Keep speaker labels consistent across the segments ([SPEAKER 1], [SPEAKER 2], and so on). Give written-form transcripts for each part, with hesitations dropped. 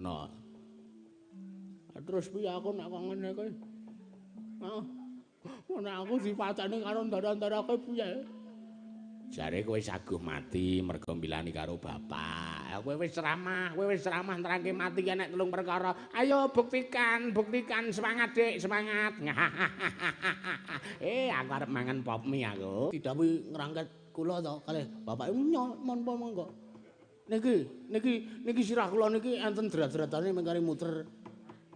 [SPEAKER 1] Durna. Terus piye aku nek kok ngene kuwi? Heeh. Nek aku dipateni karo ndara-ndara kowe piye? Jare kowe saguh mati mergo mbilani karo bapak. Kowe wis ceramah, kowe wis ceramah nerangke mati ki nek telung perkara. Ayo buktikan, buktikan semangat Dik, semangat. Aku arep mangan pop mie aku. Didhawuhi ngrangket kula to kalih bapake napa monggo. Niki, niki, niki sirah kula niki enten drat-dratane mengkare muter.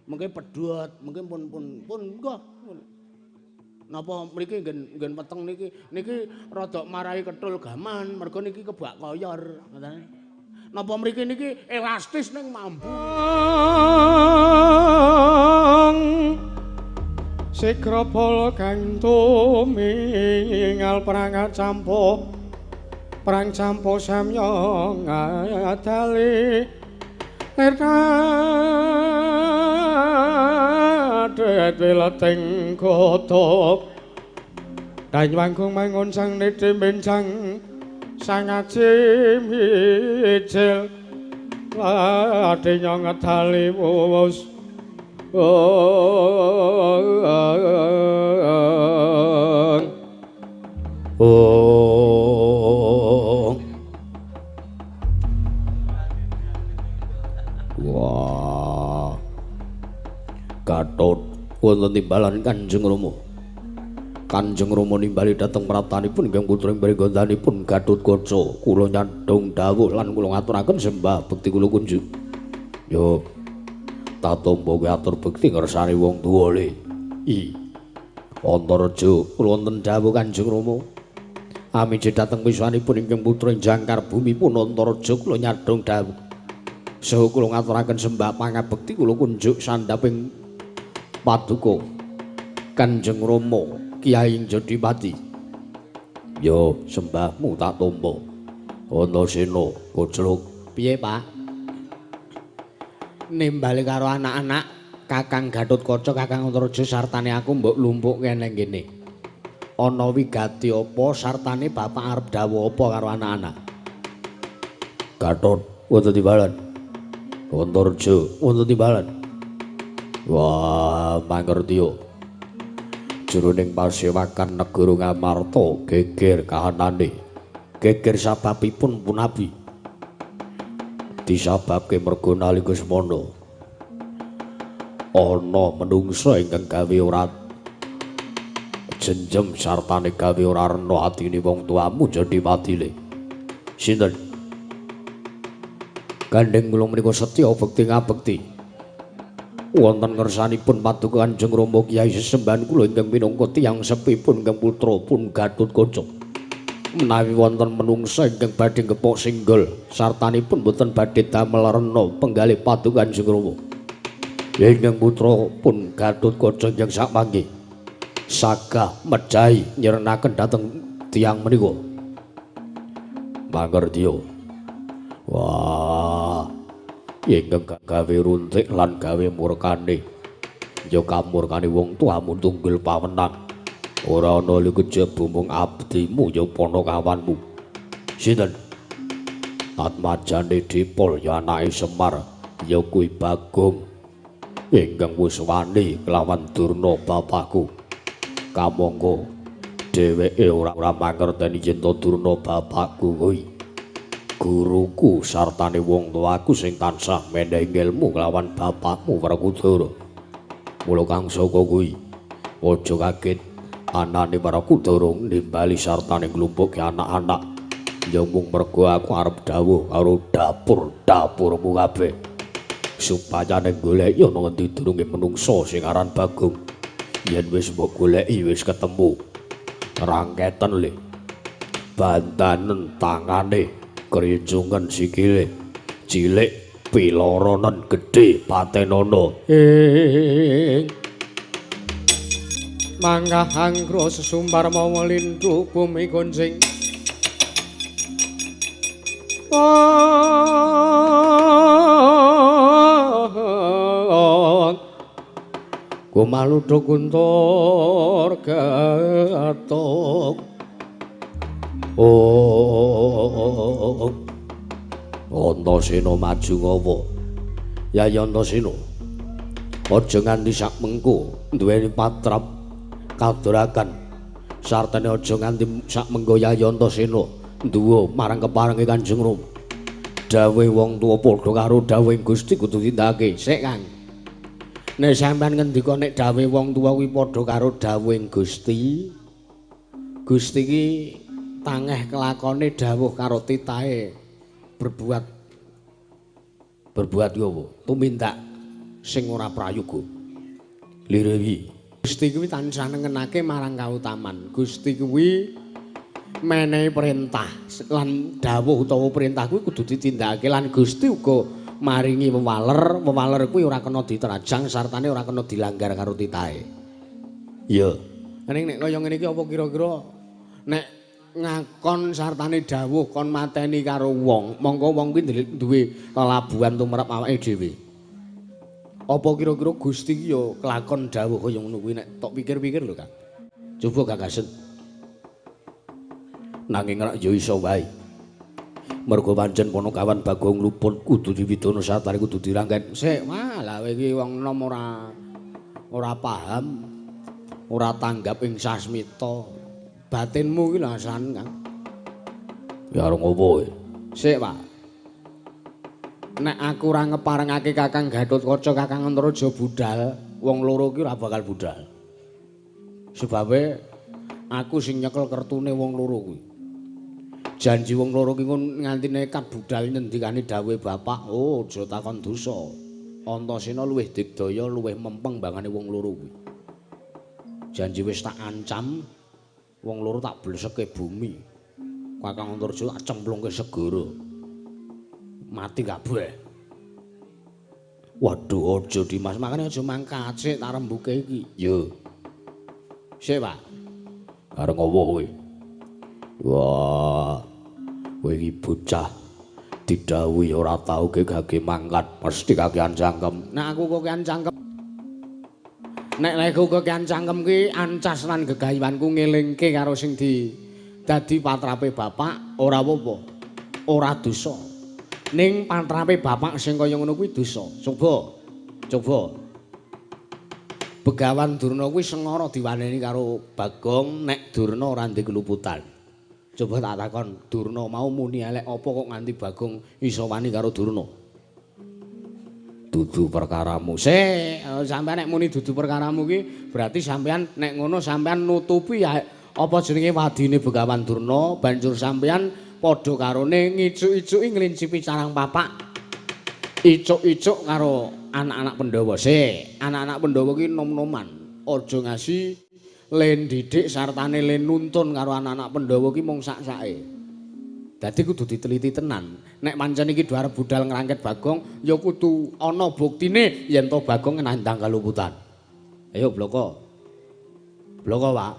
[SPEAKER 1] Mengke pedhot, mengke pun pun pun monggo. Napa mriki nggen weteng niki niki rada marai ketul gaman mergo niki kebak koyor ngoten. Napa mriki niki elastis ning mambu.
[SPEAKER 2] Sigra bala kang tumingal perang campo perang campo samya ngadali lir kadet wileting gothok danyanggung mangun sang niti bencang sang aji mijil ladenya ngedali wus.
[SPEAKER 1] Oh. Wah. Gatot wonten timbalan Kanjeng Rama. Kanjeng Rama nimbali dhateng pratanipun ingkang putra ing pringgondanipun Gatotkaca. Kula nyandhung dawuh lan kula ngaturaken sembah bekti kula kunjuk. Yo. Tatompa kowe atur bekti ngersane wong tuwa le. I. Antareja kula wonten dawuh Kanjeng Rama. Amije dhateng wiswanipun ingkang putra ing jangkar bumi pun Antareja kula nyandhung dawuh. Saha kula ngaturaken sembah pangabekti kula kunjuk sandhaping paduka Kanjeng Rama Kyai Jodipati. Yo sembahmu tak tampa. Antasena kocluk. Piye, Pak? Nimbali karo anak-anak Kakang Gatotkaca, Kakang Antareja sartane aku mbok lumpukke nang kene. Ana wigati apa sartane bapak arep dawuh apa karo anak-anak? Gatot wonten timbalan. Antareja wonten timbalan. Wah, mangertiya. Jroning pasewakan negara Ngamarta geger kahanane. Geger sababipun punabi. Disababke merga nalika semana ana menungsa ingkang gawe ora jenjem sartane gawe ora rena atine wong tuamu jadi patile. Sinten? Gandeng kula menika setya bekti ngabekti. Wonten ngersanipun paduka Kanjeng Rama Kyai sesembahan kula ingkang minangka tiyang sepipun ingkang putra pun Gatotkaca. Menawi wonten menungsa ingkang badhe gepok singgol sartanipun boten badhe damel rena penggalih paduka Kanjeng Rama. Ingkang putra pun Gatotkaca ingkang sakmangke sagah mejahi nyirenaken dhateng tiyang menika. Mangertiya. Wah, ingkang gawe runtik lan gawe murkane ya kamurkane wong tuamu tunggul pawenang. Ora ana li kejaba mung abdimu ya panakawanmu. Sinten? Atmajane Dipol ya anake Semar ya kuwi Bagong ingkang wis wani kelawan Durna bapakku. Kamangka dheweke ora mangerteni yen to Durna bapakku kuwi guruku sartane wong tuaku sing tansah menehi ilmu kelawan bapakmu Werkudara. Mula kang saka kuwi aja kaget anane Werkudara nimbali sartane nglumpukke anak-anak. Ya mung mergo aku arep dawuh karo dapur-dapurmu kabeh supaya ning goleki ana ngendi durunge menungsa sing aran Bagong. Yen wis mbok goleki wis ketemu, rangketen le, bantanen tangane, krincungen sikile, cilik piloronen gedhe patenono.
[SPEAKER 2] Ing mangkah anggra sesumbar mawa lindu bumi goncing. Gumaluduk guntur gatuk.
[SPEAKER 1] Oh, Antasena maju ngawa. Yayi Antasena. Aja nganti sak mengko duweni patrap kadorakan. Sartane aja nganti sak mengko Yayi Antasena duwa marang keparenge Kanjeng Rama. Dawuhe wong tuwa padha karo dawuhe Gusti kudu tindakake. Sik, Kang. Nek sampean ngendika nek dawuhe wong tuwa kuwi padha karo dawuhe Gusti, Gusti iki tangeh kelakone dawuh karo titahe berbuat yo apa? Tumindak sing ora prayoga. Lirewi. Gusti kuwi tansah nengenake marang kautaman. Gusti kuwi menehi perintah lan dawuh utawa perintah kuwi kudu ditindakake lan Gusti uga maringi wewaler, wewaler kuwi ora kena diterajang sartane ora kena dilanggar karo titahe. Iya. Ning nek kaya ngene iki apa kira-kira nek ngakon sartane dawuh kon mateni karo wong, mongko wong kuwi duwe lelabuhan tumrap awake dhewe. Apa kira-kira Gusti iki ya kelakon dawuh kaya ngono kuwi nek tok pikir-pikir lho, Kang. Coba gagasen. Nanging rak ya iso wae. Mergo pancen Ponokawan Bagong luput kudu diwidana sartane kudu dirangken. Sik, wah lha kowe iki wong enom ora paham, ora tanggap ing sasmita. Batinmu iki lho Hasan, Kang. Ya arep ngopo kowe? Sik, Pak. Nek aku ora ngeparengake Kakang Gatotkaca, Kakang Antareja budal, wong loro iki ora bakal budal. Sebabe aku sing nyekel kertune wong loro kuwi. Janji wong loro ki nganti nekat budal nyendikane dawuhe bapak, oh aja takon dosa. Antasena luwih digdaya, luwih mempeng bangane wong loro kuwi. Janji wis tak ancam, wong loro tak bleseke bumi. Kakang Antareja tak cemplungke segara. Mati kabeh. Waduh aja Dimas, makane aja mangkat sik tak rembuke iki. Yo. Sik, Pak. Arep ngopo kowe? Wah. Kowe iki bocah didhawuhi ora tau gage mangkat, mesti kakean cangkem. Nek aku kakean cangkem. Nek lek aku kakean cangkem ki ancas lan gegayuhanku ngelingke karo sing di dadi patrape bapak ora apa-apa. Ora dosa. Ning patrape bapak sing kaya ngono kuwi dosa. Coba. Coba. Begawan Durna kuwi sengara diwaneni karo Bagong nek Durna ora ndek keluputan. Coba tak takon, Durna mau muni elek apa kok nganti Bagong iso wani karo Durna? Dudu perkaramu. Sik, sampean nek muni dudu perkaramu ki berarti sampean nek ngono sampean nutupi apa jenenge wadine Begawan Durna, banjur sampean padha karone ngicuk-icuki nglincipi carang papak. Icuk-icuk karo anak-anak Pandhawa. Sik, anak-anak Pandhawa ki nom-noman. Aja ngasi len didik sartane len nuntun karo anak-anak Pandhawa ki mung sak-sake. Dadi kudu diteliti tenan. Nek pancen iki do arep budal ngrangket Bagong, ya kudu ana buktine yen to Bagong nandhang kaluputan. Ayo bloko. Bloko, Pak.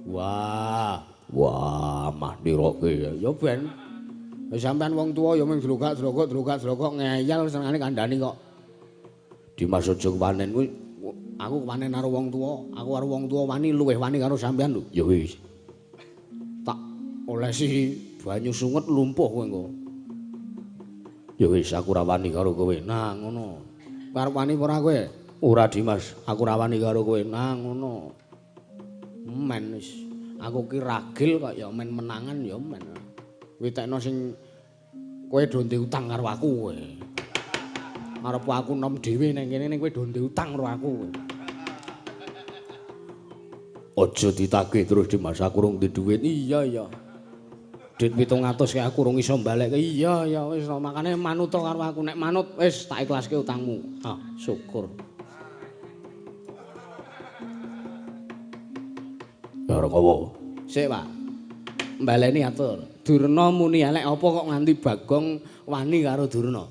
[SPEAKER 1] Wah, wah mah niroke. Ya ben. Sampean wong tuwa ya mung dlogak-dlogok dlogak-dlogok ngeyel senengane kandhani kok. Dimas aja kepanen kuwi. Aku kepanen karo wong tuwa, aku karo wong tuwa wani luwih wani karo sampean lho. Ya wis. Tak olesi banyu sunget lumpuh kowe engko. Ya wis aku ora wani karo kowe. Nah ngono. Arep wani apa ora kowe? Ora Dimas, aku ora wani karo kowe. Nah ngono. Men wis. Aku ki ragil kok ya men menangan ya men. Witekno sing kowe do ndek utang karo aku kowe. Arep aku nom dhewe nang kene ning kowe do ndek utang karo aku kowe. Aja ditagih terus Dimas, aku rung duwe dhuwit. Iya iya. Duit 700 kae aku rung iso mbalekke. Iya iya wis makane manut karo aku. Nek manut wis tak ikhlaske utangmu. Ah, syukur. Ya ora kowo. Sik, Pak. Mbaleni atur. Durna muni elek apa kok nganti Bagong wani karo Durna?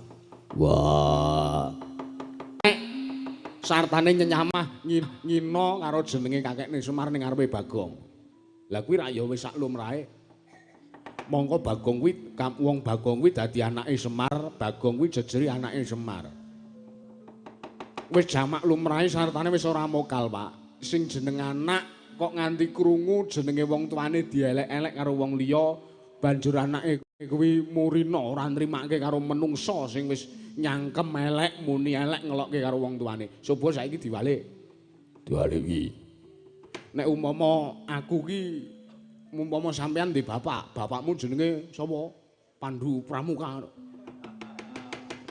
[SPEAKER 1] Wah. Nek sartane nyenyamah ngina karo jenenge kakekne Semar ning ngarepe Bagong. Lah kuwi rak ya wis sak lumrahe. Mongko Bagong kuwi wong Bagong kuwi dadi anake Semar, Bagong kuwi jejeri anake Semar. Wis jamak lumrahe sartane wis ora mokal, Pak. Sing jeneng anak kok nganti krungu jenenge wong tuane dielek-elek karo wong liya, banjur anake Kuwi murina ora nrimake karo menungsa sing wis nyangkem elek, muni elek ngelokke karo wong tuane. Coba saiki diwalik. Diwalik iki. Nek umpama aku ki umpama sampean ndek bapak, bapakmu jenenge sapa? Pandu Pramuka.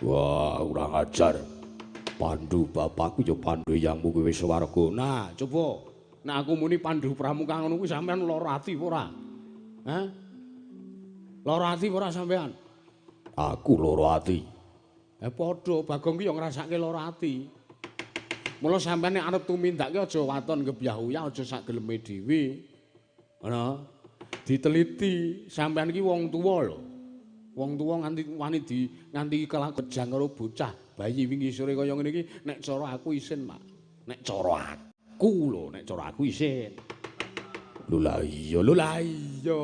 [SPEAKER 1] Wah, kurang ajar. Pandu bapakku ya Pandu yangmu kuwi wis swarga. Nah, coba nek aku muni Pandu Pramuka ngono kuwi sampean lara ati apa ora? Hah? Lara ati ora sampean? Aku lara ati. Padha Bagong ki ya ngrasake lara ati. Mula sampean nek arep tumindak ki aja waton gebyah-uyah, aja sak geleme dhewe. Ngono. Diteliti, sampean ki wong tuwa lho. Wong tuwa nganti wani di nganti kelakon karo bocah bayi wingi sore kaya ngene iki nek cara aku isin, Pak. Nek cara aku lho, nek cara aku isin. Lho lah iya, lho lah iya.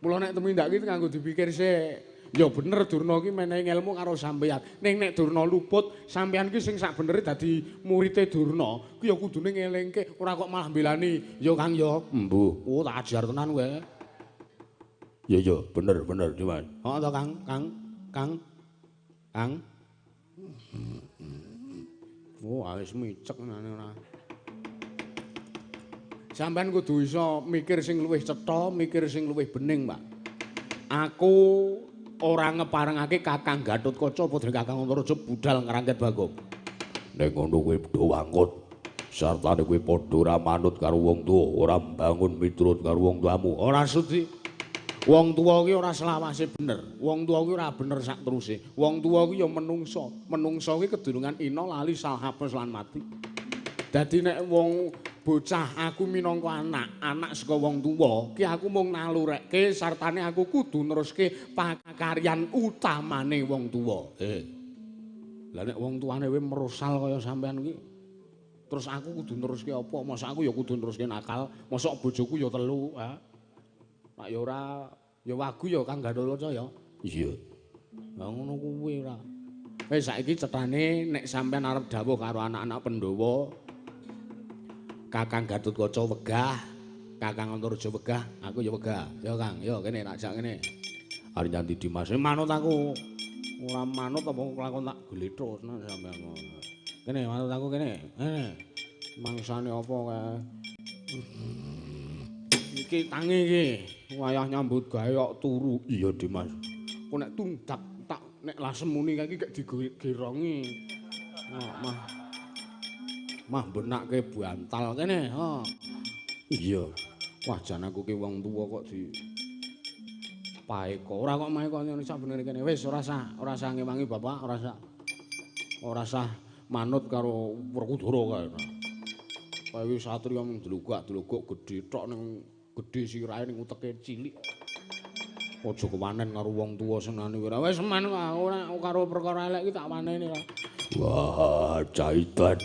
[SPEAKER 1] Mula nek tumindak iki nganggo dipikir sik. Ya bener Durna ki menehi ngelmu karo sampeyan. Ning nek Durna luput, sampeyan ki sing sak benere dadi murite Durna, ki ya kudune ngelingke, ora kok malah mbelani. Ya Kang ya. Embuh. Oh tak ajar tenan kowe. Ya ya, bener bener Dimas. Heeh to Kang, Kang, Kang. Kang. Oh, wis micek nane ora. Sampeyan kudu iso mikir sing luwih cetha, mikir sing luwih bening, Pak. Aku ora ngeparengake Kakang Gatotkaca apa dening Kakang Antareja budal ngrangket Bagong. Nek ngono kowe padha wangkut, sartane kowe padha ora manut karo wong tuwa, ora mbangun miturut karo wong tuamu. Ora sudi. Wong tuwa ki ora selawase bener. Wong tuwa ki ora bener sak teruse. Wong tuwa ki ya menungsa. Menungsa ki kedurungan ina lali salhapes lan mati. Dadi nek wong bocah aku minangka anak, anak saka wong tuwa, ki aku mung nalurekke sartane aku kudu neruske pakaryan utamane wong tuwa. Lah nek wong tuane kowe merosal kaya sampean ki, terus aku kudu neruske apa? Mosok aku ya kudu neruske nakal, mosok bojoku ya telu, ha? Nek ya ora ya wagu ya Kang Gatotkaca ya. Iya. Lah ngono kuwi ora. Wis saiki cethane nek sampean arep dawuh karo anak-anak Pandhawa, Kakang Gatotkaca wegah, Kakang Antareja wegah, aku ya wegah. Ya Kang, ya kene tak jak kene. Arep nyanti Dimas, manut aku. Ora manut apa kelakon tak glethos nang sampean ngono. Kene manut aku kene. Kene. Mangsane apa kae? Iki tangi iki, wayah nyambut gawe kok turu. Iya Dimas. Kok nek tundak tak nek lasem muni kae iki gek digerongi. Mah. Mah benakke bantal kene, ha. Iya. Wah, jan aku ki wong tuwa kok di paeka. Ora kok maeka ngene sak benere kene. Wis ora sah ngewangi bapak, ora sah. Ora sah manut karo Werkudara kae. Kae satriya mung dlogak-dlogok gedhe tok ning gedhe sirahe ning uteke cilik. Aja kewanen karo wong tuwa senane ora. Wis men ora karo perkara elek iki tak waneni ora. Wah, caitan.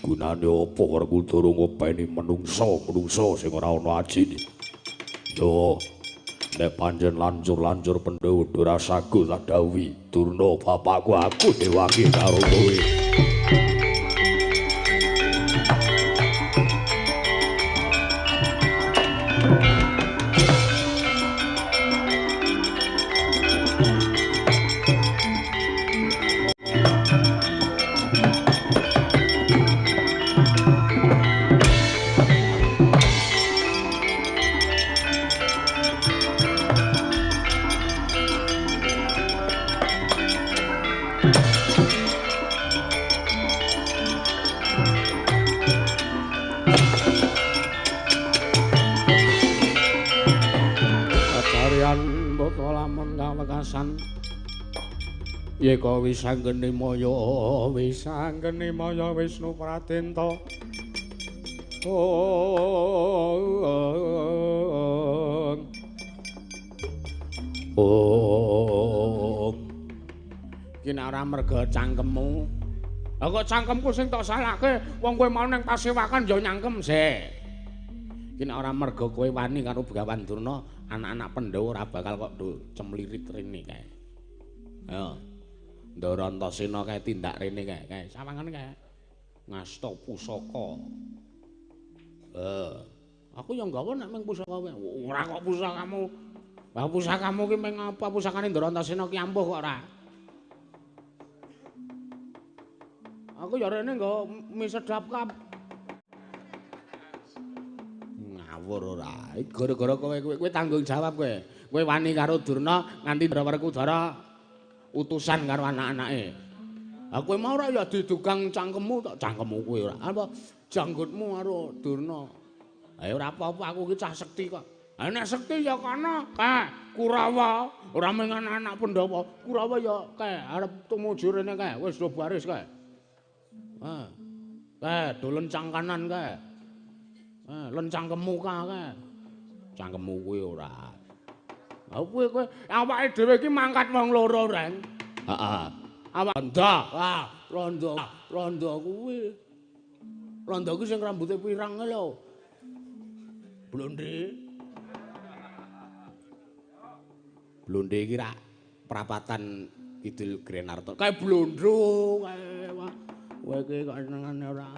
[SPEAKER 1] Gunane apa Werkudara ngopeni menungsa-menungsa sing ora ana ajine. Yo, nek pancen lancur-lancur Pandhawa Durasago tak dawuhi Durna bapakku aku dewangi karo kowe. Yeka wisanggeni maya, wisanggeni maya Wisnu Pradenta. Om. Om. Iki nek ora merga cangkemmu. Lah kok cangkemku sing tok salahke, wong kowe mau nang pasewakan ya nyangkem sik. Iki nek ora merga kowe wani karo Begawan Durna, anak-anak Pandhawa ora bakal kok do cemlirit rene kae. Ayo. Ndara Antasena kae tindak rene kae, kae sawangane kae. Ngasta pusaka. Aku ya nggawa nek mung pusaka wae. Ora kok pusakamu. Lah pusakamu ki meng apa? Pusakane Ndara Antasena ki ampuh kok ora? Aku ya rene nggo mie sedap kap. Ngawur ora. Gara-gara kowe kowe tanggung jawab kowe. Kowe wani karo Durna nganti Ndara Werkudara utusan karo anak-anake. Ha kowe mau ora ya didugang cangkemmu tok, cangkemmu kowe ora. Apa janggutmu karo Durna. Ha ora apa-apa aku ki cah sekti kok. Ha nek sekti ya kono, kae Kurawa, ora mung anak-anak Pandhawa, Kurawa ya kae arep tumuju rene kae, wis do baris kae. Ha. Kae do lencang kanan kae. Ha, lencang ke muka kae. Cangkemmu kuwi ora. Ha kowe kowe awake dhewe iki mangkat wong loro, Reng. Heeh. Awak londo, ah, londo, londo kuwi. Londo kuwi sing rambute pirang lho. Blonde. Blonde iki rak prapatan Kidul Grenarto. Kae blondro kae. Kowe iki kok senengane ora.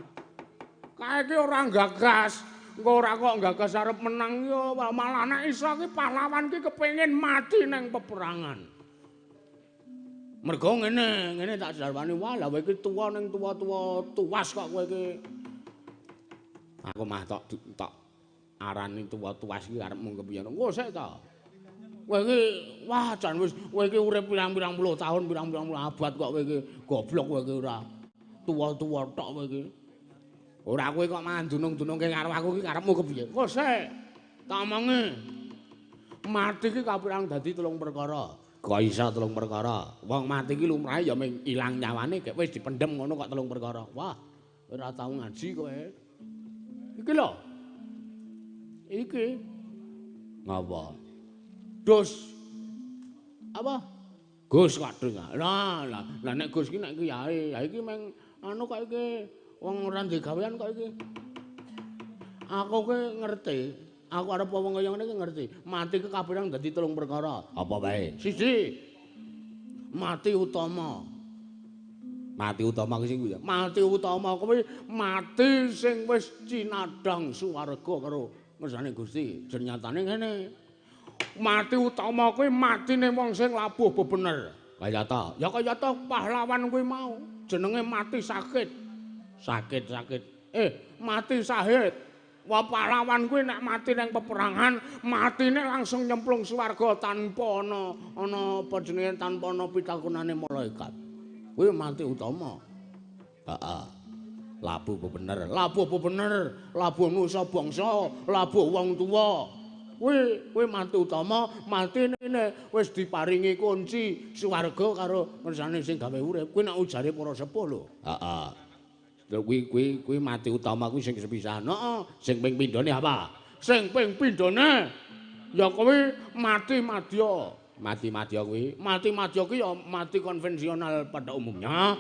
[SPEAKER 1] Kae iki ora gagas. Engko ora kok gagas arep menang yo, malah nek iso ki pahlawan ki kepengin mati nang peperangan. Mergo ngene, ngene tak jarwani, wah lha kowe iki tuwa ning tuwa-tuwa tuwas kok kowe iki. Aku mah tok tok arani tuwa-tuwas iki arepmu kepiye. Engko sik ta. Kowe iki wah jan wis kowe iki urip pirang-pirang puluh tahun, pirang-pirang puluh abad kok kowe iki goblok kowe iki ora. Tuwa-tuwa tok kowe iki. Ora kowe kok malah dunung-dunungke karo aku iki karepmu kepiye? Engko sik. Tak omongi. Mati iki kapirang dadi telung perkara. Kok iso telung perkara? Wong mati iki lumrahe ya mung ilang nyawane gek wis dipendhem ngono kok telung perkara. Wah, ora tau ngaji kowe. Iki lho. Iki. Ngapa? Dus. Apa? Gus kok dus. Lah, lah nek Gus iki nek kiai, ya iki meng anu kok iki wong ora ndek gawean kok iki. Aku ki ngerti. Aku arep wong kaya ngene iki ngerti. Mati ki kapirang dadi telung perkara. Apa wae? Siji. Mati utama. Mati utama ki sing kuwi. Mati utama kuwi mati sing wis cinadhang swarga karo ngersane Gusti. Nyatane ngene. Mati utama kuwi matine wong sing labuh bebener. Kaya ta? Ya kaya ta pahlawan kuwi mau. Jenenge mati sakit. Sakit-sakit. Mati syahid. Wah pahlawan kuwi nek mati nang peperangan, matine langsung nyemplung swarga tanpa ana ana apa jenenge tanpa ana pitakonane malaikat. Kuwi mati utama. Heeh. Labuh bebener, labuh bebener, labuh nusa bangsa, labuh wong tuwa. Kuwi kuwi mati utama, matine wis diparingi kunci swarga karo ngersane sing gawe urip. Kuwi nek ujare para sepuh lho. Heeh. Kuwi kuwi kuwi mati utama kuwi sing sepisan. Heeh, sing ping pindhone apa? Sing ping pindhone ya kuwi mati madya. Mati madya kuwi. Mati madya kuwi ya mati konvensional pada umumnya.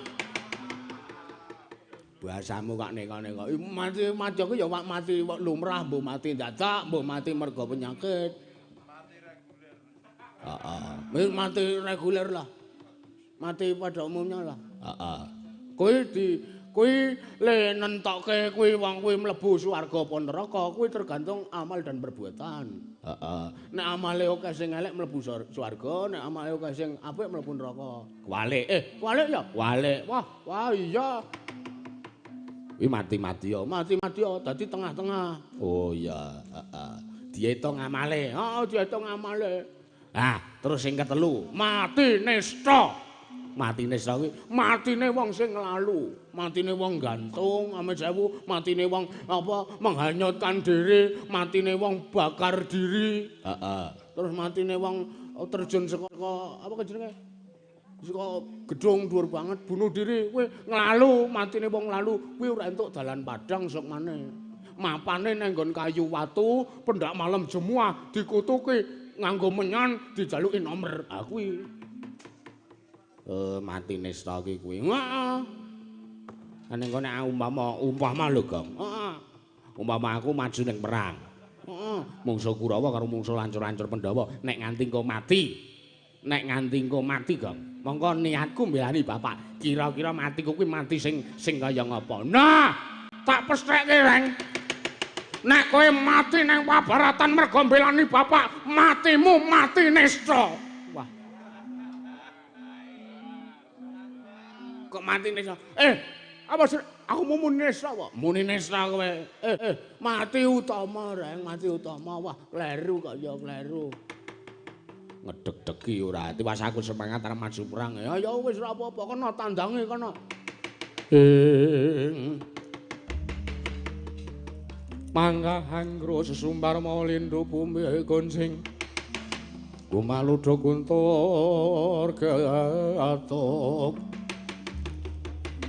[SPEAKER 1] Bahasamu kok neka-neka. Mati madya kuwi ya mati lumrah, mbuh mati dadak, mbuh mati mergo penyakit. Mati reguler. Heeh. Mati reguler lah. Mati pada umumnya lah. Heeh. Kuwi di kuwi le nentokke kuwi wong kuwi mlebu swarga apa neraka kuwi tergantung amal dan perbuatan. Heeh. Nek amale akeh sing elek mlebu swarga, nek amale akeh sing apik mlebu neraka. Kuwalik. Kuwalik ya? Kuwalik. Wah, wah iya. Kuwi mati-mati ya, mati-mati ya dadi tengah-tengah. Oh iya, heeh. Diitung amale. Heeh, diitung amale. Ah, terus sing ketelu, mati nista. Matine kuwi matine wong sing lalu, matine wong gantung, amit sewu, matine wong apa menghanyutkan diri, matine wong bakar diri. Heeh. Terus matine wong terjun saka apa jenenge? Saka gedung dhuwur banget bunuh diri, kuwi nglalu, matine wong lalu, kuwi ora entuk dalan padang sok maneh. Mapane nang nggon kayu watu, pendak malam jemuah dikutuki nganggo menyan dijaluki nomer. Ha kuwi mati nista ki kuwi. Heeh. Ning kono umpama umpama lho, Gong. Heeh. Umpama aku maju ning perang. Heeh. Mungsuh Kurawa karo mungsuh lancur-lancur Pandhawa, nek nganti engko mati. Nek nganti engko mati, Gong. Mongko niatku mbelani bapak. Kira-kira matiku kuwi mati sing sing kaya ngapa. Nah, tak pestheke, Reng.
[SPEAKER 2] Nek kowe mati nang pabaratan mergo mbelani bapak, matimu mati nista. Wah. Kok mati nista? Apa sih? Aku mau muni nista kok. Muni nista kowe. Mati utama, Reng, mati utama. Wah, kleru kok ya kleru. Ngedeg-degi ora. Tiwas aku semangat arep maju perang. Ya ya wis ora apa-apa, kono tandange kono. Mangga hangro sesumbar mau lindu bumi goncing gumaludo guntur gatuk.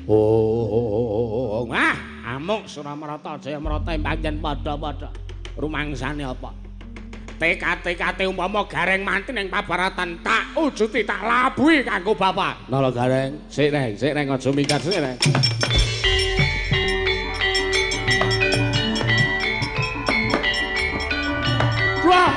[SPEAKER 2] Oh, ah, amuk Suramarata Jayamarata pancen padha-padha rumangsane apa? Tekate umpama Gareng mati ning pabaratan tak ujuti tak labuhi kanggo bapak. Nala Gareng, sik neng aja minggat sik neng. Wah!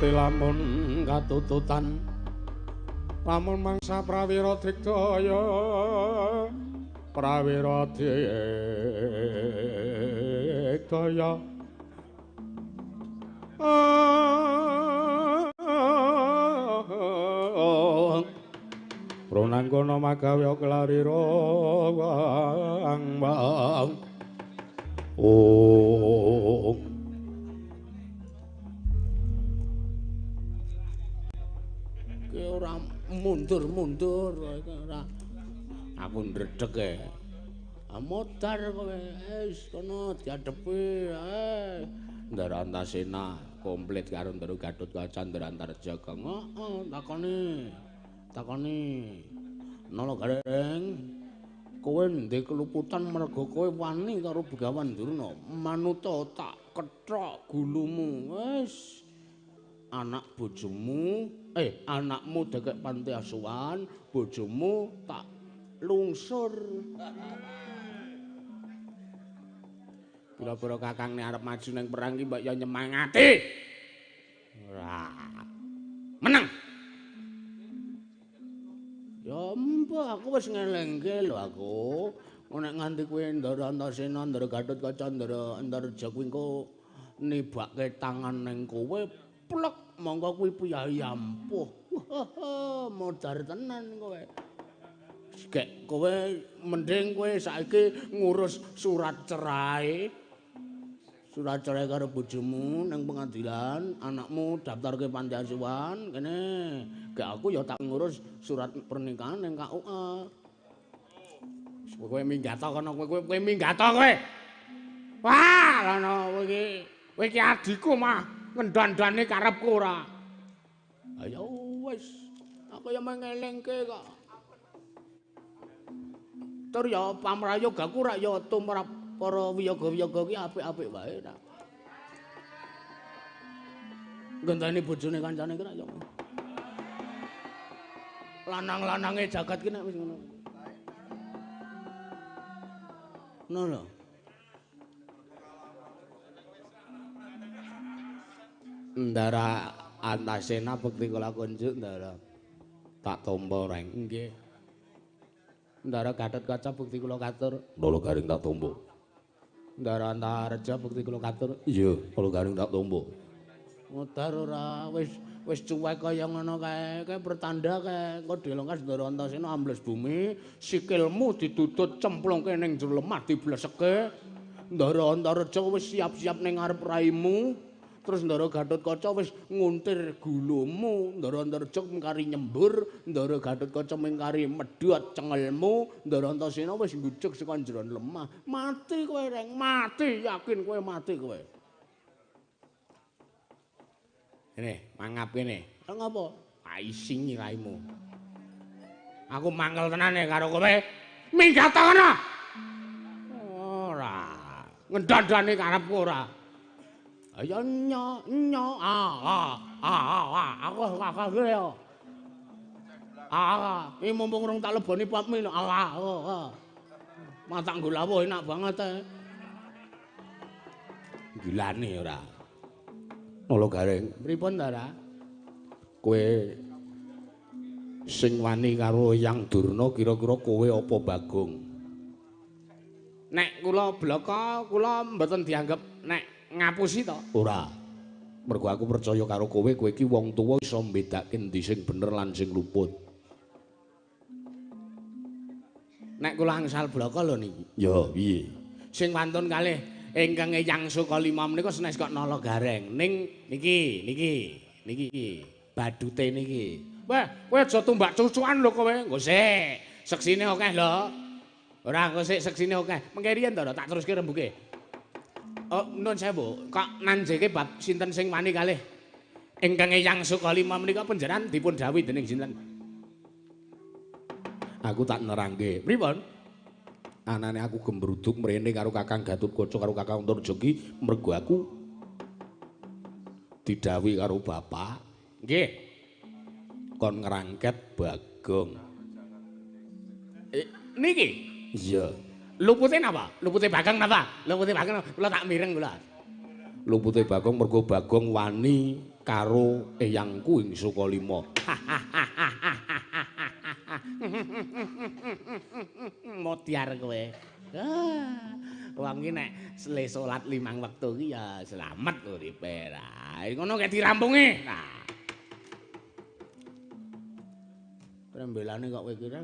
[SPEAKER 2] Lamun katututan lamun mangsa prawira digdaya prawira digdaya pronangkono magawe klarira wang wang oh. Ora mundur-mundur ora. Aku ndredeg e. Modar kowe. Wis kono diadepi. Ndara Antasena komplit karo Ndara Gatotkaca Ndara Antarja. Heeh, takoni. Takoni. Nala Gareng, kowe ndek keluputan mergo kowe wani karo Begawan Durna. Manuta tak kethok gulumu. Wis. Anak bojomu, anakmu dekek panti asuhan, bojomu tak lungsur. Pira-pira kakangne arep maju ning perang iki mbok ya nyemangati. Ora. Menang. Ya mbah, aku wis ngelingke lho aku. Nek nganti kowe Ndara Antasena, Ndara Gatotkaca, Ndara Antarja kuwi engko nibake tangan ning kowe. Plek monggo kuwi piyayi ampuh. Modar tenan kowe. Gek kowe mending kowe saiki ngurus surat cerai. Surat cerai karo bojomu ning pengadilan, anakmu daftarke panti asuhan kene. Gek aku ya tak ngurus surat pernikahan ning KUA. Kowe minggat kono, kowe minggat kowe. Wah, ngono kowe iki. Kowe iki adikku mah. Ngendandane karepku ora. Ya wis, aku ya mengelingke kok. Tur ya pamrayogaku rak ya tumrap para wiyaga-wiyaga ki apik-apik wae ta. Ngenteni bojone kancane ki rak ya. Lanang-lanange jagat ki nek wis ngono. Ngono lho. Ndara Antasena bekti kula kunjuk Ndara. Tak tampa Reng. Nggih. Ndara Gatotkaca bekti kula katur. Nala Gareng tak tampa. Ndara Antarja bekti kula katur. Iya, kula Gareng tak tampa. Modar ora wis wis cuwek kaya ngono kae. Kae pertanda kae engko dilongkas Ndara Antasena ambles bumi, sikilmu ditutut cemplungke ning jero lemah dibleseke. Ndara Antarja wis siap-siap ning ngarep raimu. Terus Ndara Gatotkaca wis nguntir gulumu, Ndara Antarja mengkari nyembur, Ndara Gatotkaca mengkari medhot cengelmu, Ndara Antasena wis ngujug saka jero lemah. Mati kowe Reng, mati, yakin kowe mati kowe. Kene, mangap kene. Lha ngopo? Isingi raimu. Aku mangkel tenane karo kowe. Minggat kono. Ora. Ngendandane karepku ora. Ayo nyo nyo a a a a aku kakak yo. Ah, iki mumpung rong tak leboni pop mie. Ah, ah. Matak nggo lawuh enak banget e. Gilane ora.
[SPEAKER 1] Nala Gareng,
[SPEAKER 2] pripun ta, Ra?
[SPEAKER 1] Kowe sing wani karo Eyang Durna kira-kira kowe apa Bagong?
[SPEAKER 2] Nek kula blaka, kula mboten dianggep nek ngapusi to?
[SPEAKER 1] Ora. Mergo aku percaya karo kowe, kowe iki wong tuwa iso mbedake endi sing bener lan sing luput.
[SPEAKER 2] Nek kula angsal blaka lho niki.
[SPEAKER 1] Ya, piye?
[SPEAKER 2] Sing wantun kalih ingkang Eyang Sukalima menika senes kok Nala Gareng. Ning niki, niki, niki badute niki. Wah, kowe aja tumbak cucukan lho kowe. Engko sik, seksine akeh lho. Ora engko sik seksine akeh. Mengke riyen to tak teruske rembuke. Oh, nun sewu, kok nanjeke bab sinten sing wani kalih ingkang Eyang Sukalima menika panjenengan dipun dhawuhi dening sinten?
[SPEAKER 1] Aku tak nerangke.
[SPEAKER 2] Pripun?
[SPEAKER 1] Anane aku gembruduk mrene karo Kakang Gatotkaca karo Kakang Antarja ki mergo aku didhawuhi karo bapak.
[SPEAKER 2] Nggih.
[SPEAKER 1] Kon ngrangket Bagong.
[SPEAKER 2] Niki?
[SPEAKER 1] Iya.
[SPEAKER 2] Lupute napa? Lupute Bagong napa? Lupute Bagong kula tak mireng kula.
[SPEAKER 1] Lupute Bagong mergo Bagong wani karo eyangku ing Sukalima.
[SPEAKER 2] Modyar kowe. Ah, wong iki nek le salat 5 wektu iki ya slamet uripe. Lah, ngono kek dirampungi. Nah. Trembelane kok kowe kira.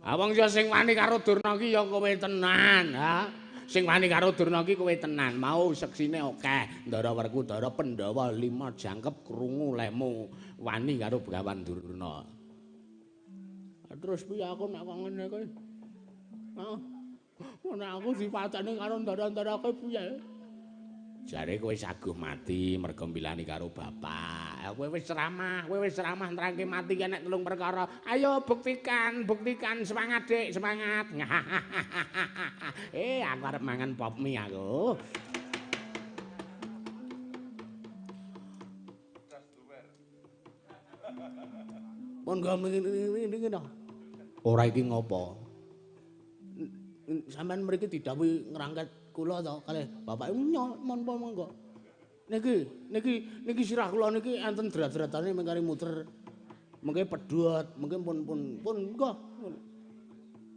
[SPEAKER 2] Ah wong ya sing wani karo Durna iki ya kowe tenan, ha. Sing wani karo Durna iki kowe tenan. Mau seksine akeh. Ndara Werkudara Pandhawa 5 jangkep krungu lemu wani karo Begawan Durna. Terus piye aku nek kok ngene kowe? Heeh. Nek aku dipateni karo ndara-ndara kowe piye? Jare kowe saguh mati mergo mbilani karo bapak. Kowe wis ceramah, nerangke mati ki nek 3 perkara. Ayo buktikan, buktikan, semangat Dik, semangat. Aku arep mangan pop mie aku. Pun go ngene to.
[SPEAKER 1] Ora iki ngopo?
[SPEAKER 2] Sampeyan mriki didhawuhi ngrangket kula to kalih bapak napa monggo. Niki niki niki sirah kula niki enten drat-dratane mengkari muter. Mengke pedhot, mengke pun pun pun monggo.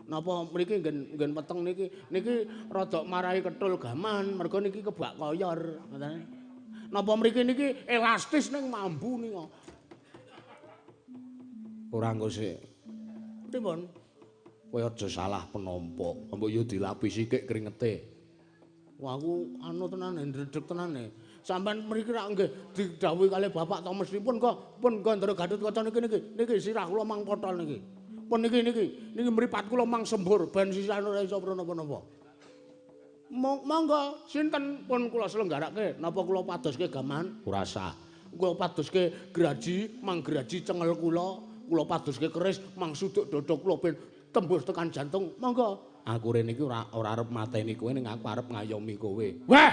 [SPEAKER 2] Napa mriki nggen weteng niki niki rada marai ketul gaman mergo niki kebak koyor ngoten. Napa mriki niki elastis ning mambu nika.
[SPEAKER 1] Ora engko sik.
[SPEAKER 2] Pripun?
[SPEAKER 1] Kowe aja salah penampa. Mbok yo dilapisi kek kringete.
[SPEAKER 2] Wah aku anu tenane ndredeg tenane. Sampeyan mriki rak nggih didhawuhi kalih bapak to mesthipun kok pun Gandara Gatotkaca niki niki niki sirah kula mang potol niki. Pun niki niki niki mripat kula mang sembur ben sisane ora iso napa-napa. Monggo sinten pun kula selenggarake napa kula padoske gaman?
[SPEAKER 1] Ora sah.
[SPEAKER 2] Kula padoske graji mang graji cengel kula. Kula padoske keris mang suduk dada kula ben tembus tekan jantung. Monggo.
[SPEAKER 1] Aku rene iki ora arep mateni kowe ning aku arep ngayomi kowe.
[SPEAKER 2] Wah.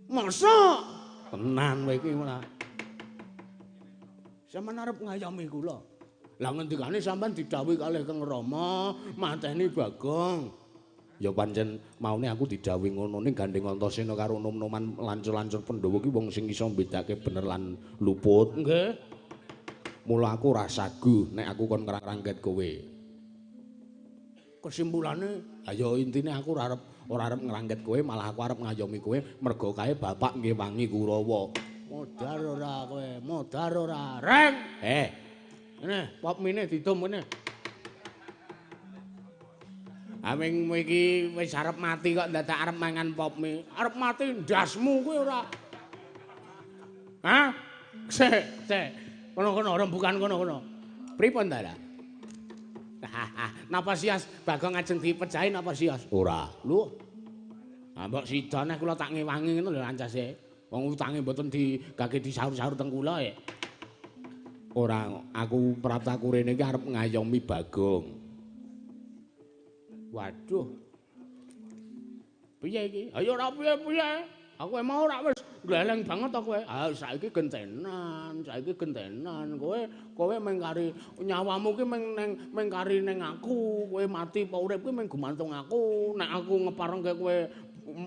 [SPEAKER 2] Masa
[SPEAKER 1] tenan kowe iki ora.
[SPEAKER 2] Sampeyan arep ngayomi kula. Lah ngendikane sampeyan didhawuhi kalih Kang Rama mateni Bagong.
[SPEAKER 1] Ya pancen maune aku didhawuhi ngono ning gandeng Antasena karo nom-noman lancur-lancur Pandhawa ki wong sing iso mbedake bener lan luput.
[SPEAKER 2] Nggih.
[SPEAKER 1] Mula aku ora saguh nek aku kon ngrangket kowe.
[SPEAKER 2] Kesimpulane,
[SPEAKER 1] ayo intine aku ora arep ngrangket kowe, malah aku arep ngayomi kowe mergo kae bapak ngewangi Kurawa.
[SPEAKER 2] Modar ora kowe, modar ora. Reng. Ngene, pop mine didum ngene. Aming iki wis arep mati kok dadak arep mangan pop mie. Arep mati ndasmu kowe ora. Hah? Sik, sik. Kono-kono rembukan kono-kono. Pripun ta, Ra? Napa sios Bagong ajeng dipejahi napa sios?
[SPEAKER 1] Ora.
[SPEAKER 2] Lho. Ah mbok sida neh kula tak ngewangi ngono lho ancase. Wong utange mboten digage disaur-saur teng kula e. Ora, aku praptaku rene iki arep ngayomi Bagong. Waduh. Piye iki? Ayo ora piye-piye. Aku emang ora wis gleleng banget to kowe. Ah saiki gentenan, saiki gentenan. Kowe meng kari nyawamu ki meng neng meng kari ning aku. Kowe mati apa urip ki meng gumantung aku. Nek aku ngeparengke kowe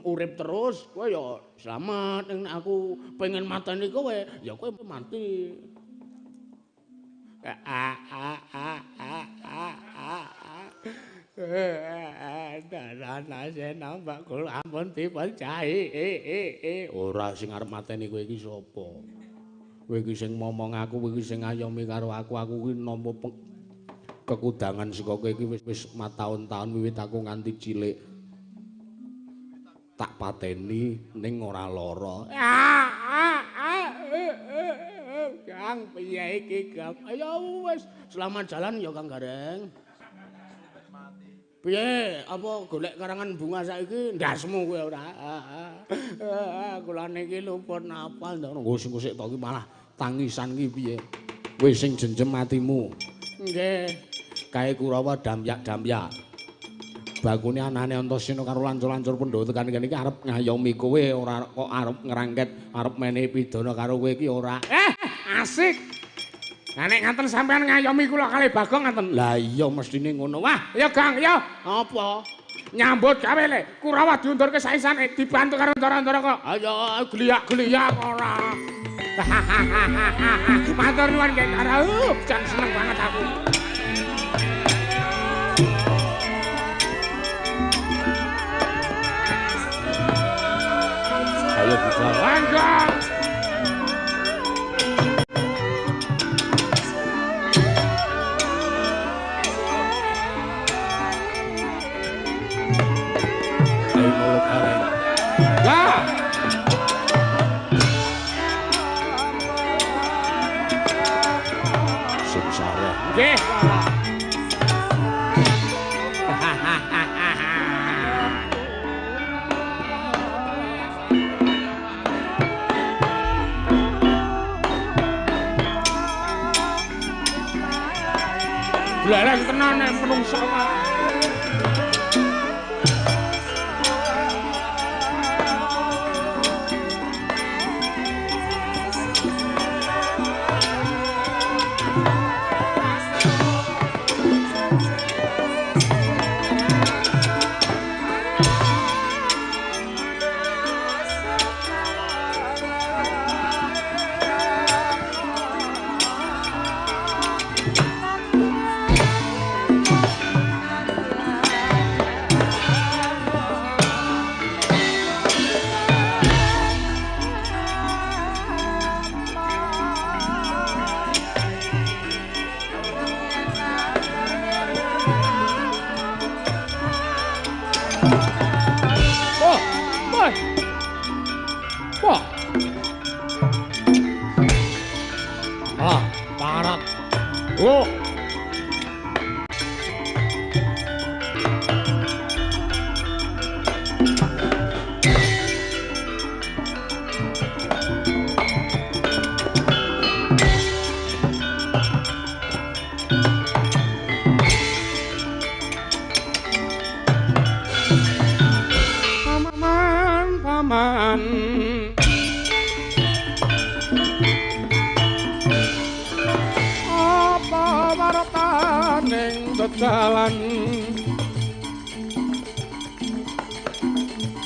[SPEAKER 2] urip terus, kowe ya slamet. Nek aku pengen mateni kowe, ya kowe mati. Darana mbak kula ampun dipercayi. Ora sing arep mateni kowe iki sapa? Kowe iki sing momong aku, kowe iki sing ngayomi karo aku, aku iki nampa kekudangan saka kowe iki wis mataun-taun wiwit aku nganti cilik. Tak pateni ning ora lara. Kang piye iki, Kang? Ayo wis, selamat jalan ya Kang Gareng. Piye? Apa golek karangan bunga saiki ndasmu kowe ora? Kula niki luput napa ndang sing sik to iki malah tangisan iki piye? Wis sing jenjem atimu. Nggih. Kae Kurawa damyak-damyak. Bakune anane Antasena karo lancur-lancur Pandhawa tekan kene iki arep ngayomi kowe ora kok arep ngrangket arep menehi pidana karo kowe iki ora. Asik. Lah nek ngaten sampean ngayomi kula kalih Bagong ngaten. Lah iya mestine ngono. Wah, ya Gang, ya. Apa? Nyambut gawe le. Kurawa diundurke saisane dibantu karo ndara-ndara kok. Ayo gliyak-gliyak ora. Matur nuwun nggih Ndara. Jan seneng banget aku. Ayo budal. Langgang. Nggih. Blereng tenan nek menungsa.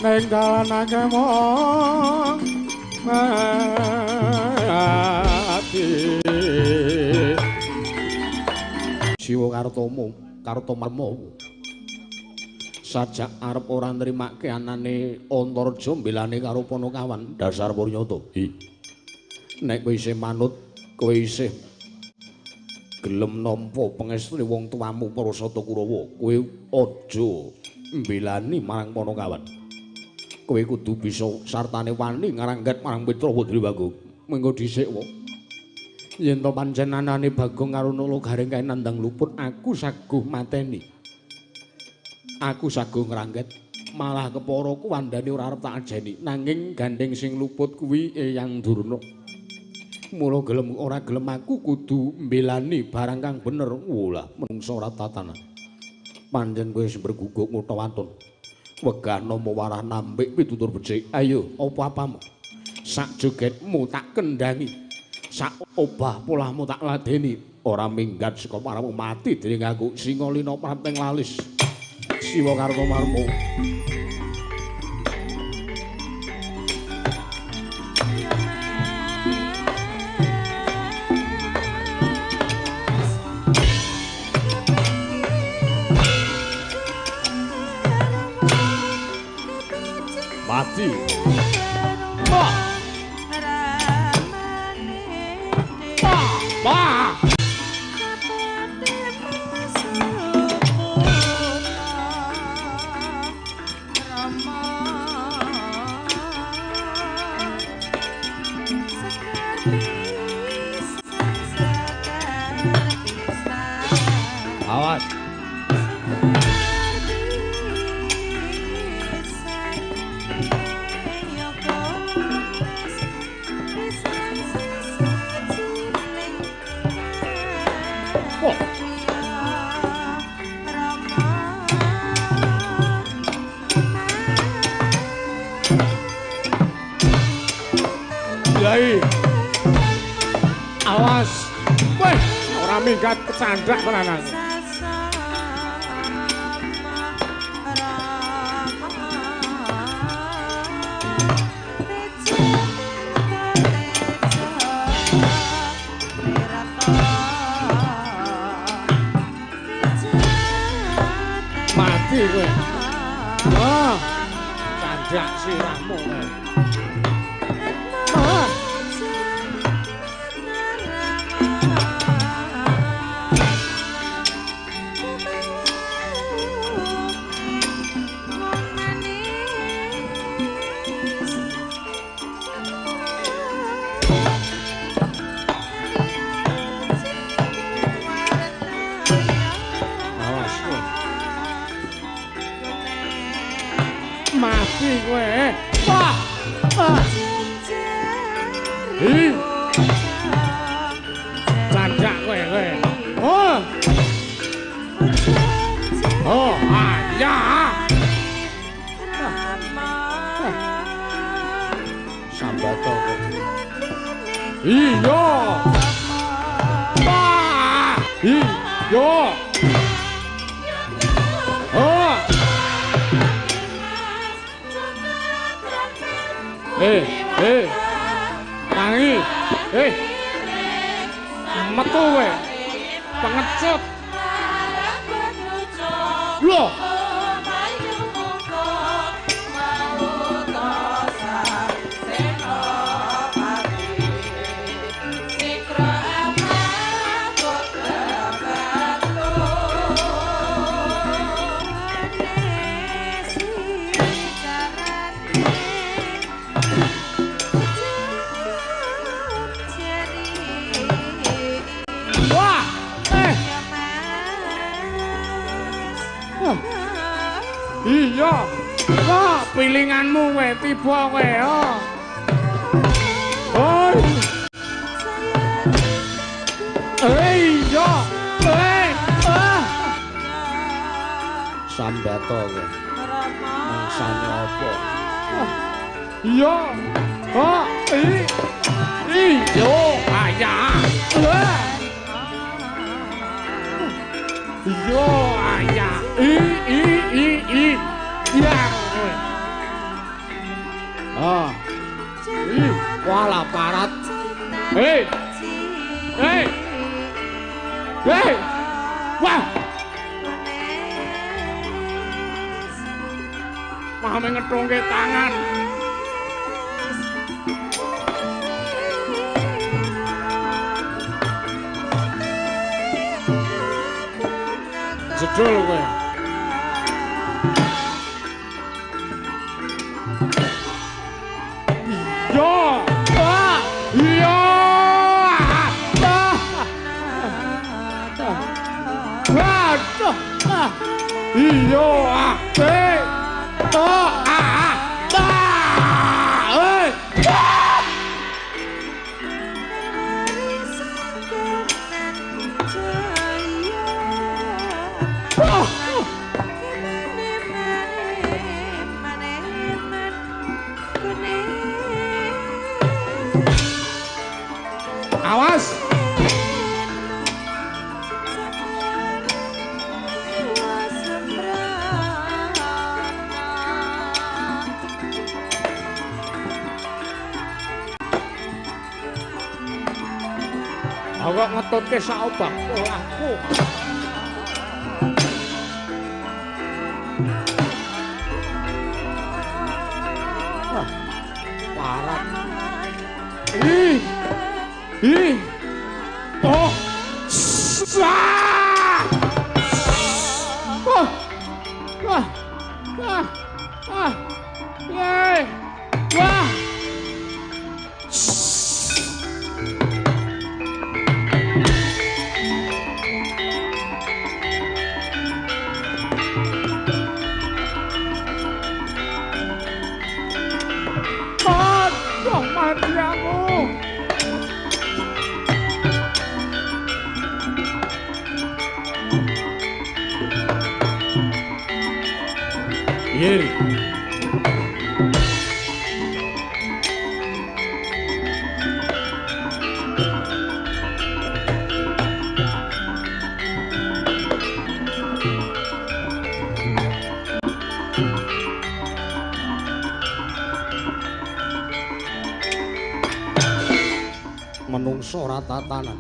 [SPEAKER 2] Neng dalan akeh wong mati. Siwa Kartomo, Kartomarmo. Sajak arep ora nrimake anane Antarja mbelane karo Panakawan dasar Puryata. Nek kowe isih manut, kowe isih gelem nampa pangestune wong tuamu para Sata Kurawa, kowe aja mbelani marang Panakawan. Kowe kudu bisa sartane wani ngrangget marang Petrawa Bagong. Mengko dhisik wae. Yen to pancen anane Bagong karo Nala Gareng kae nandang luput, aku saguh mateni. Aku saguh ngrangget. Malah kepara kuwandane ora arep tak ajeni. Nanging gandeng sing luput kuwi Eyang Durna. Mula gelem ora gelem aku kudu mbelani barang kang bener. Walah, menungsa ora tatanan. Pancen kowe wis berguguk ngutha waton. Wegah nampa warah nambik pitutur becik. Ayo, apa-apamu? Sak jogetmu tak kendhangi. Sak obah polahmu tak ladeni. Ora minggat saka paramu mati dening aku. Singalina prapteng lalis. Siwa Kartomarma. Mati. Wah. Wah. Awas. Awas. Weh, ora minggat kecandak tenan. Mati kowe. Wah, candak sirahmu kowe. Mati kowe. Wah. Ih. Candak kowe kowe. Oh. Oh, ya. Sambato kowe. Iya. Wah. Iya. Oh. Eh, tangi, metu kowe, pengecut. Loh. Iya. Wah, pilinganmu kowe tiba kowe. Oh. Oi. Iya. Ah. Sambato kowe. Mangsane apa? Iya. Oh, iya, ayah. Iya, ayah. I. Ya. Ah. Ih, walah parat. Hei. Hei. Hei. Wah. Malah ngetungke tangan. Jedul kowe. Yo. Ah. Iya. Ah. Waduh. Ah. Iya. Ah. Oh, ah, ah, ah, awas. Aku kok ngetutke sak obah aku. Wah, parah. Ih. Ih. Oh. Ah. Oh. Ah. Ah. Ah. Yeay. Wah. Aduh, mati aku. Ye. Menungso ora tatanan.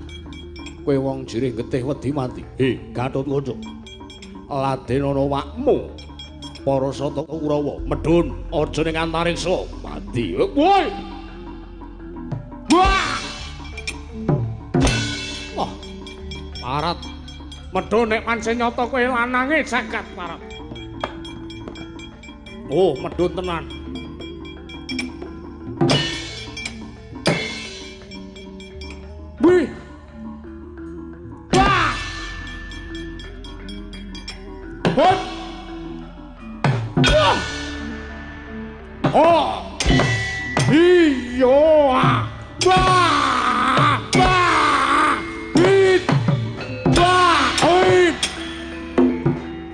[SPEAKER 2] Kowe wong jirih getih wedi mati. He, Gatotkaca. Laden ana wakmu. Para sata Kurawa medhun aja ning antariksa mati. Woi. Wah. Wah. Parat. Medhun nek pancen nyata kowe lanange jagat parat. Oh, medhun tenan. Wih. Wah. Hop. Wah. Oh. Iya. Wah. Wah. Hit. Wah. Hit.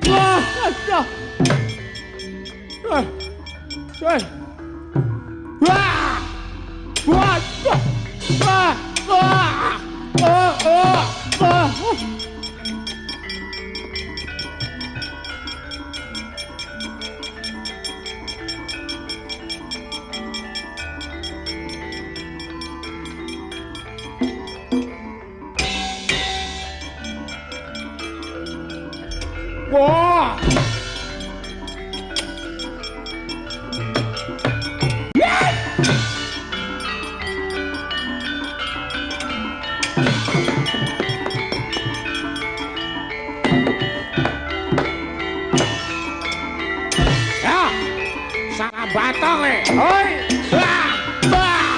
[SPEAKER 2] Wah. Eh. Eh. Wah. Wah. Wah. Wah. Oh, oh, oh. Wah. Ya, salah batang le. Oi, wah, wah,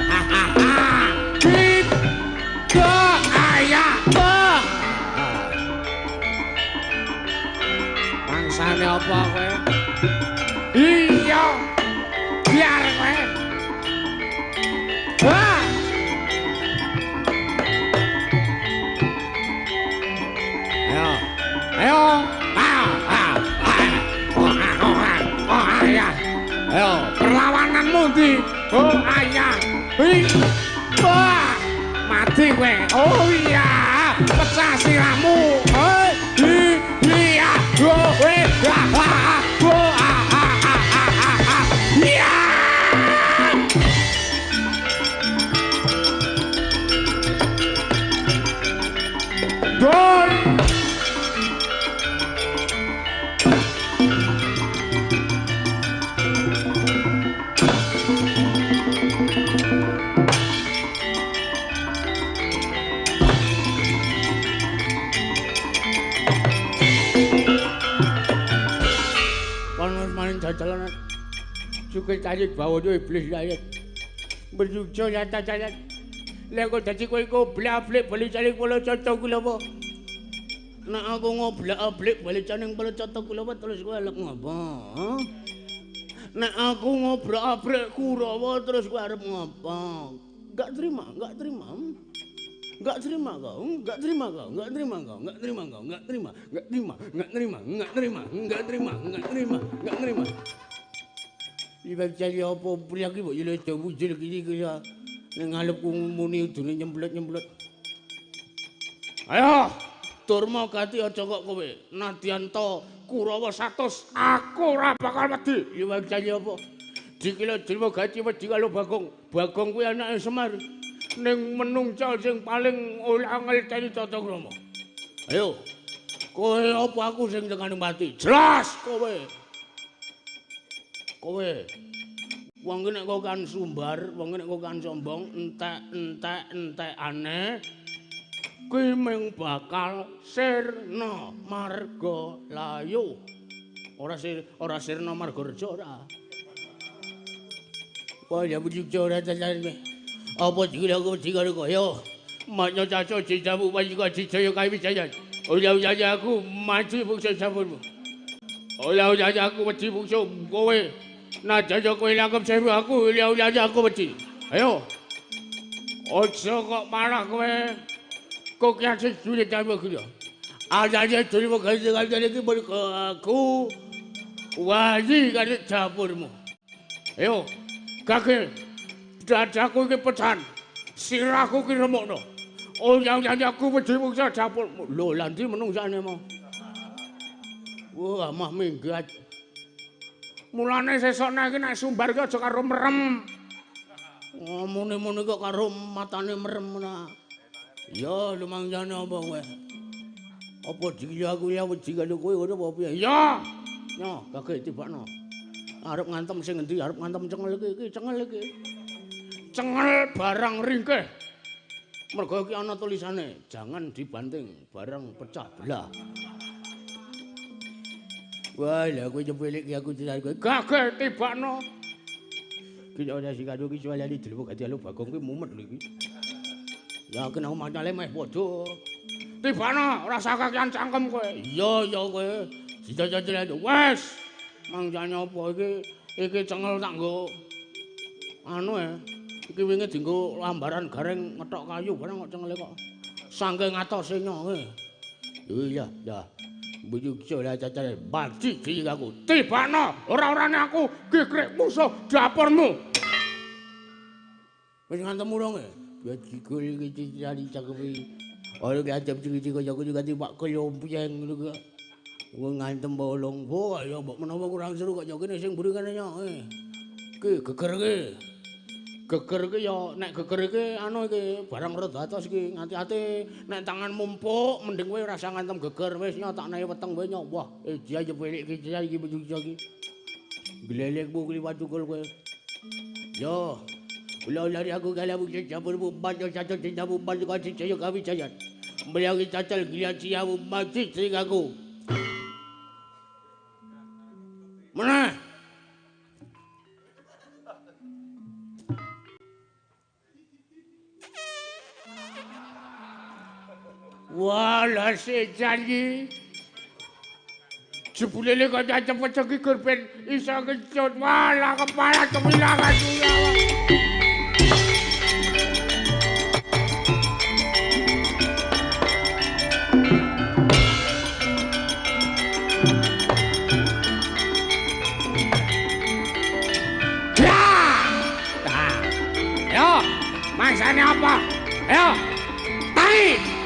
[SPEAKER 2] ha ha ha, tiga ayah, wah. Bangsane apa kowe? Iya, biar kowe. Wah. Ayo, ayo, ah, ah, ah, oh, ah, oh, ah, oh, ayah. Ayo, perlawananmu ndi? Oh, ayah. Ih, wah, mati kowe. Oh iya, pecah sirahmu. Hei, iya, oh, eh, ah, ah, oh, ah, ah, ah, ah, ah, ah. Iya. Dor. Jalan cukup tarik bawa tu iblis saya berjuang nyata jalan lek dadi kowe iku blablik bali cari kula cocok kula apa Nek aku ngoblak-ablik balicaning plecata kula terus kowe arep ngapa? Nek aku ngoblak-ablik Kurawa terus kowe arep ngapa? Enggak terima, enggak terima. Enggak terima kau, enggak terima kau, enggak terima kau, enggak terima kau, enggak terima, enggak terima, enggak terima, enggak terima, enggak terima, enggak terima, enggak terima. Ibab cari apa priya ki mbok yo wujul iki ya. Ning ngalipku muni udune nyemplet-nyemplet. Ayo, Durma gati aja kok kowe. Nadyan ta Kurawa 100,
[SPEAKER 3] aku ora bakal wedi.
[SPEAKER 2] Ibab cari apa? Dikira Durma gati wedi karo Bagong. Bagong kuwi anake Semar.
[SPEAKER 3] Ning menungsa sing paling ora ngerteni tata krama.
[SPEAKER 2] Ayo. Kowe apa aku sing tekani mati?
[SPEAKER 3] Jelas kowe.
[SPEAKER 2] Kowe. Wong ki nek kok kan sumbar, wong ki nek kok kan sombong, entek-entek entekane kuwi mung bakal sirna marga layu. Ora sir, ora sirna marga reja ora. Wah, ya bujuk ora tenan. Apa dikira aku dikira kaya
[SPEAKER 3] maknya caca jijamu pajika jijaya kae wijaya. Ora ora aku mati bungsu sampurmu. Ora ora aku wedi bungsu kowe. Najan kowe langkep sewu aku ora ora aku wedi. Ayo. Aja kok marah kowe. Kok kiye jure jamu kuwi.
[SPEAKER 2] Ajane jure ganti-ganti iki mergo aku wali karo dapurmu.
[SPEAKER 3] Ayo. Gage. Dadaku iki pecahan, sirahku iki remukno. Ora ora aku wedi mungsa dapurmu.
[SPEAKER 2] Lho, lha ndi menungsane mau? Wah, mah minggat.
[SPEAKER 3] Mulane sesuk nek iki nek sumbar ki aja karo merem.
[SPEAKER 2] Muni-muni kok karo matane merem ora. Ya, lumangsane apa kowe? Apa dikira aku ya wedi karo kowe ngono apa piye?
[SPEAKER 3] Ya.
[SPEAKER 2] Nyo, gage tibakno. Arep ngantem sing endi? Arep ngantem cengel iki, iki cengel iki.
[SPEAKER 3] Cengel barang ringkeh.
[SPEAKER 2] Mergo iki ana tulisane, jangan dibanting, barang pecah belah. Wah, lha kowe nyepelik iki aku tenan kowe.
[SPEAKER 3] Gage tibakno.
[SPEAKER 2] Ki ora sing karo iki soalane delok gati alo Bagong kuwi mumet lho iki. Ya kena macale meh padha.
[SPEAKER 3] Tibakno, ora usah kakean cangkem kowe.
[SPEAKER 2] Iya, iya kowe. Dicocok
[SPEAKER 3] wis.
[SPEAKER 2] Mangsane apa iki? Iki cengel tak nggo anu e. Iki wingi dienggo lambaran gareng ngethok kayu barang kok cengele kok. Saking atose nyoe. Iya, ya. Bujuk ora cacare baji cilik aku.
[SPEAKER 3] Tibakno, ora-orane aku gigrik musuh dapurmu.
[SPEAKER 2] Wis ngantem urung e? Bajigul iki cicari cakepe. Ora ngantem cilik kaya aku ganti pak kelompieng ngono kuwi. Wong ngantem bolong. Wah, ya mbok menawa kurang seru kok ya kene sing mburi kene nyoe. Ki geger ki. Geger iki ya nek geger iki anu iki barang rada atos iki ngati-ati nek tanganmu empuk mending kowe ora usah ngantem geger wis nyo tak nae weteng kowe nyo. Wah, dia nyepelik iki iki iki. Glelekmu kliwat cukul kowe. Yo. Ula lari aku kala bukit dapurmu bantu satu tindamu bantu kasih saya kami jajan. Beliau cacal gila ciamu mati sing aku. Mana?
[SPEAKER 3] Walah sejan iki. Jebule kok cepet iki gur ben iso kecut. Walah kepala kemilangan kuwi. Ayo, mangsane apa? Ayo, tarik.